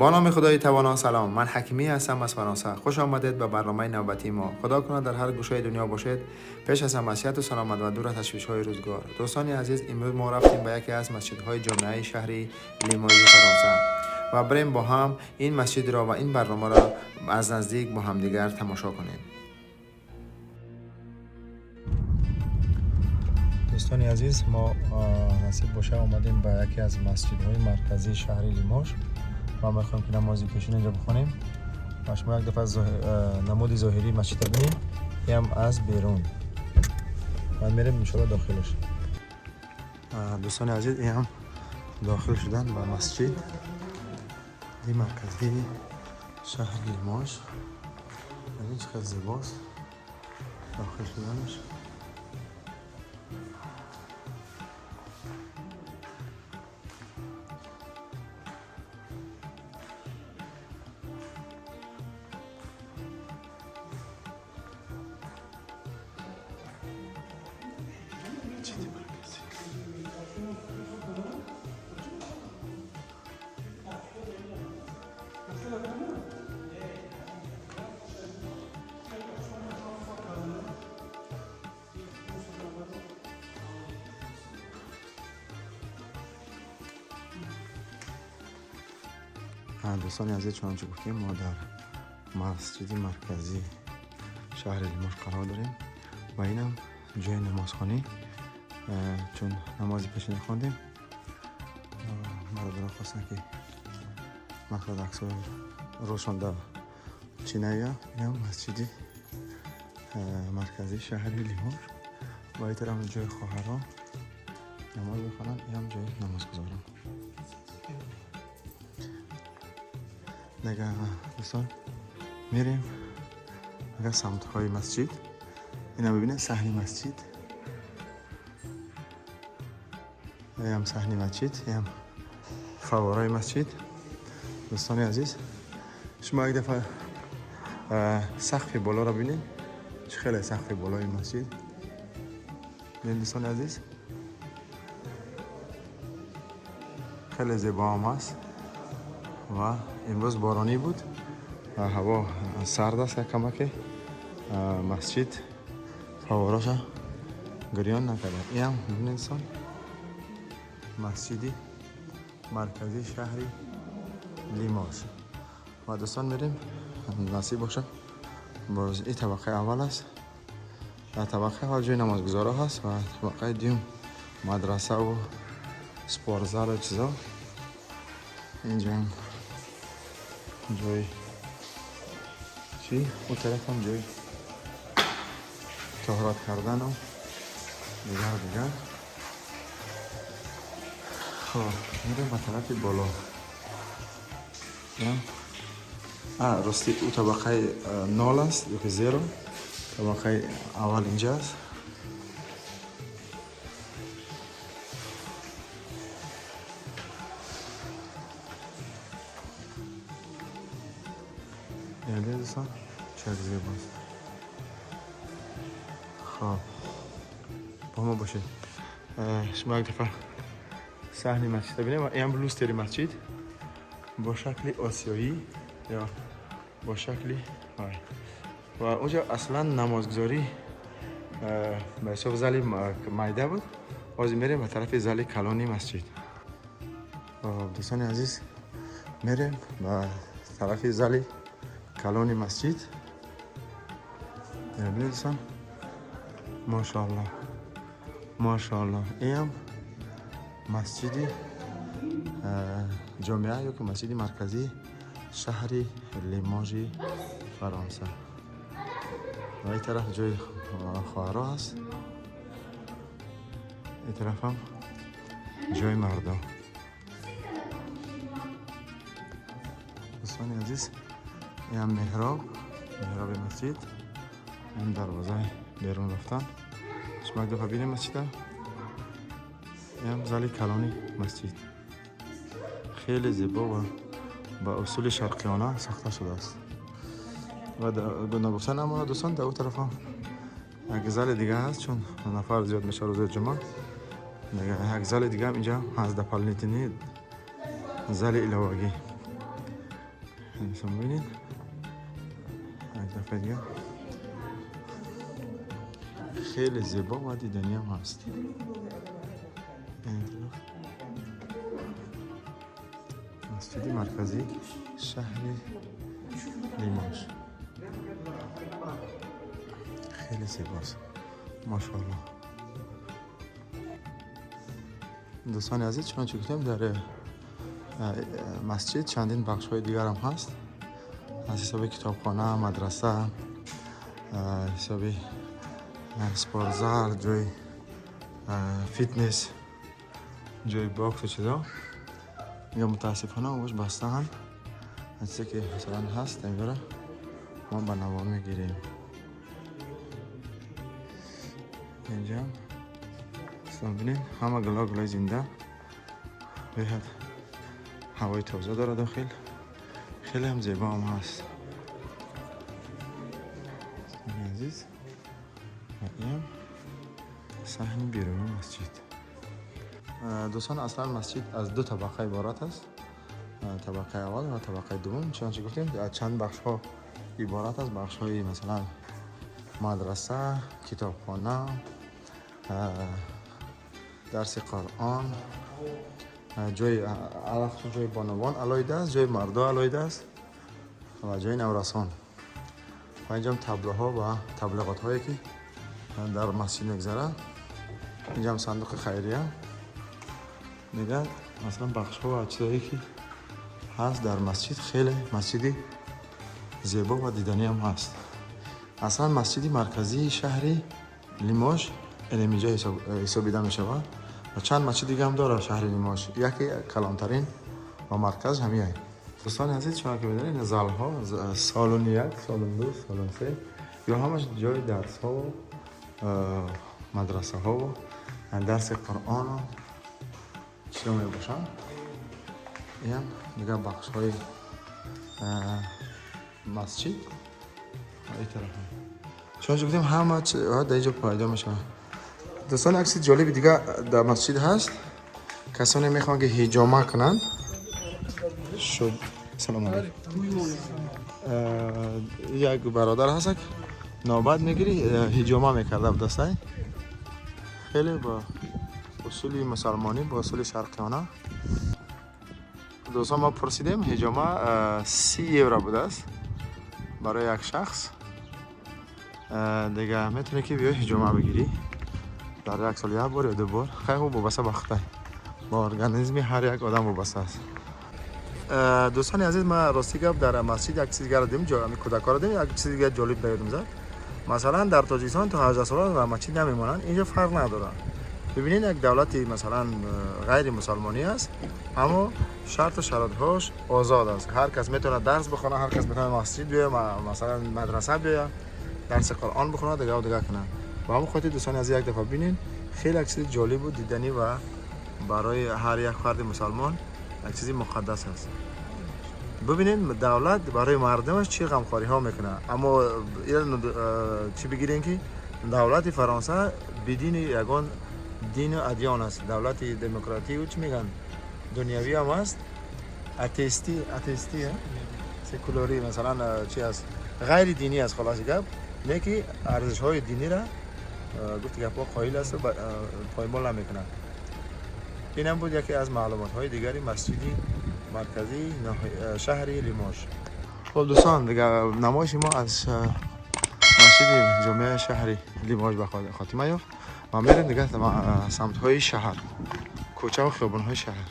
با نام خدای توانا. سلام، من حکیمی هستم از فرانسه. خوش آمدید به برنامه نوبتی ما. خدا کند در هر گوشه دنیا باشید، پیش از همه صحت و سلامت و دور از تشویش های روزگار. دوستان عزیز، امروز ما رفتیم به یکی از مسجدهای جامعه شهری لیموژ فرانسه و بریم با هم این مسجد را و این برنامه را از نزدیک با همدیگر تماشا کنیم. دوستان عزیز، ما نصیب باشه آمدیم به یکی از مسجدهای مرکزی شهر لیموژ و میخوایم که نمازی پیشین اینجا بخونیم و شما یک دفعه نمود ظاهری مسجد ببینیم. هم از بیرون و میریم انشالله داخلش. دوستان عزیز، این هم داخل شدن به مسجد مرکزی شهر لیموژ. این چقدر زیباست داخل شدنش. مسجد مرکزی. دوستان عزیز، چنانچه گفتیم، ما در مسجد مرکزی شهر لیموژ قرار داریم و اینم جای نمازخوانی. چون نماز پیشین خواندیم، برادران خواستن که مقصد عکس روشان در چینه. اینم مسجد مرکزی شهر لیموژ و این طرف جای خواهران نماز بخوانن، این هم جای نمازگزاران. دیگه دوستان، میریم اگر سمت های مسجد. اینا ببینید، صحن مسجد. این هم صحن مسجد، این هم فوارای مسجد. دوستان عزیز، شما یک دفعه سقف بالا را ببینید، چه خیلی سقف بالای مسجد. ببینید دوستان عزیز، خیلی زیبا هم هست و امروز بارانی بود و هوا سرد است کمک. مسجد فواراش گریان نکرده. این هم ببینید دوستان، مسجدی مرکزی شهری لیموژ. و دوستان، میریم نصیب باشه باز. این طبقه اول است. در طبقه اول جای نمازگزارا هست و طبقه دوم مدرسه و sport و چیزا. اینجا هم جای چی، اون طرف هم جای طهارت کردن و دیگر دیگر. خب، میریم به طرف بالا. راستی، او طبقه نول است یا که zéro. طبقه اول اینجا است. یعنی دوستان، چه زیباست. خب، با ما باشید. شما یک دفعه صحن مسجد ببینیم و این هم لوستری مسجد با شکل آسیایی یا با شکل های و اونجا اصلا نمازگذاری به حساب زل میده بود. باز میریم به طرف زل کلانی مسجد. خب دوستان عزیز، میریم به طرف زل کلانی مسجد. ببینید دوستان، ماشاءالله، ماشاءالله. این هم مسجد جامعه یا که مسجد مرکزی شهر لیموژ فرانسه و این طرف جای خواهرها هست، این طرف هم جای مردا. دوستان عزیز، این هم محراب، محراب مسجد. این دروازه بیرون رفتن. شما یک دفعه بینیم مسجد. این هم زل کلانی مسجد، خیلی زیبا و با اصول شرقیانه ساخته شده است. و نگفتن اما دوستان، در اون طرف هم یک زل دیگه هست. چون نفر زیاد میشه روز جمعه دیگه، یک زل دیگه هم اینجا هست در پالنیتینی، زل علاوگی. Бибинед, як дафъа дига, хеле зебо ва диданӣ ҳам ҳаст. Ин тараф масҷиди марказии шаҳри Лимош хеле зебост, машоалло. Дӯстони азиз, чунончи гуфтем, дар масҷид чандин бахшҳои дигарам ҳаст, аз ҳисоби китобхона, мадраса, ҳисоби спортзал, ҷои фитнес, ҷои боксу чизо. Ё мутаассифона овоз бастаанд. Аз чизе ки масалан ҳаст, инҷора мо ба навор мегирем. Инҷа бинед, ҳама гулҳо гулҳои зинда, беҳад ҳавои тоза дорад дохил, хеле ҳам зебо ҳам ҳаст, азиз. Ва инам саҳни берунии масҷид. Дӯстон, аслан масҷид аз ду табақа иборат аст: табақаи аввал ва табақаи дуввум. Чунончи гуфтем, аз чанд бахшҳо иборат аст, бахшҳои масалан мадраса, китобхона, дарси Қуръон, ҷои алахусус ҷои бонувон алоҳида аст, ҷои мардо алоҳида аст ва ҷои наврасон. Ва инҷам таблоҳо ва таблиғотҳое ки дар масҷид мегзарад. Инҷам сандуқи хайрия. Дигар масалан бахшҳо ва чизҳое ки ҳаст дар масҷид, хеле масҷиди зебо ва диданӣ ҳам ҳаст. Аслан масҷиди марказии шаҳри Лимош инаминҷа ҳисобида мешавад ва чанд масҷид дига ҳам дорад шаҳри Лимош, яке калонтарин ва марказ ҳамияй. Дӯстони азиз, чунон ки медонед, ин залҳо, солони як, солон ду, солон се, ё ҳамаш ҷои дарсҳову мадрасаҳову дарси Қуръону чизо мебошанд. Инам дигар бахшҳои масҷид. Ин тараф, чунончи гуфтем, ҳама дар инҷо пайдо мешавад. Дӯстон, як чизи ҷолиби дига дар масҷид ҳаст. Касоне мехоҳанд ки ҳиҷома кунанд, шуд. Салом алейкум. Як бародар ҳаст, навбат мегирӣ, ҳиҷома мекарда будастай, хеле бо усули мусалмонӣ, бо усули шарқиёна. Дӯстон, мо пурсидем, ҳиҷома 30 евро будааст барои як шахс. Дига метавонӣ ки биёй ҳиҷома бигирӣ дар як сол як бор ё ду бор. Хай, хуб, вобаста ба худай, ба организми ҳар як одам вобаста аст. Дӯстони азиз, ман рости гап дар масҷид як чизи дигарро дидем, кӯдакҳоро дидем, як чизи дигар ҷолиб дар ёдам зад. Масалан, дар Тоҷикистон то 18 сола дар масҷид намемонанд, инҷо фарқ надорад. Бибинед, як давлати масалан ғайри мусалмонӣ аст, аммо шарту шароитҳош озод аст. Ҳар кас метавонад дарс бихонад, ҳар кас метавонад масҷид биёяд, масалан мадраса биёяд, дарси Қуръон бихонад, дигару дигар кунад. Ба ҳамон хотир, дӯстони азиз, як дафъа бинед, хеле як чизи ҷолибу диданӣ ва барои ҳар як фарди мусалмон як чизи муқаддас аст. Бибинед, давлат барои мардумаш чӣ ғамхориҳо мекунад. Аммо чӣ бигирем ки давлати Фаронса бидини ягон дину адён аст, давлати демократию чӣ мегӯянд, дунявӣ ҳам аст, атеистӣ, секулярӣ, масалан чи аст, ғайри динӣ аст. Холаси гап не ки арзишҳои динира, гуфти гапҳо, қоил асту поймол намекунад. Инам буд яке аз маълумотҳои дигари масҷиди марказии шаҳри Лимош. Хуб, дӯстон, дигар намоиши мо аз масҷиди ҷомеаи шаҳри Лимош ба хотима ёфт ва мерем дигар самтҳои шаҳр, кӯчаву хиёбонҳои шаҳр.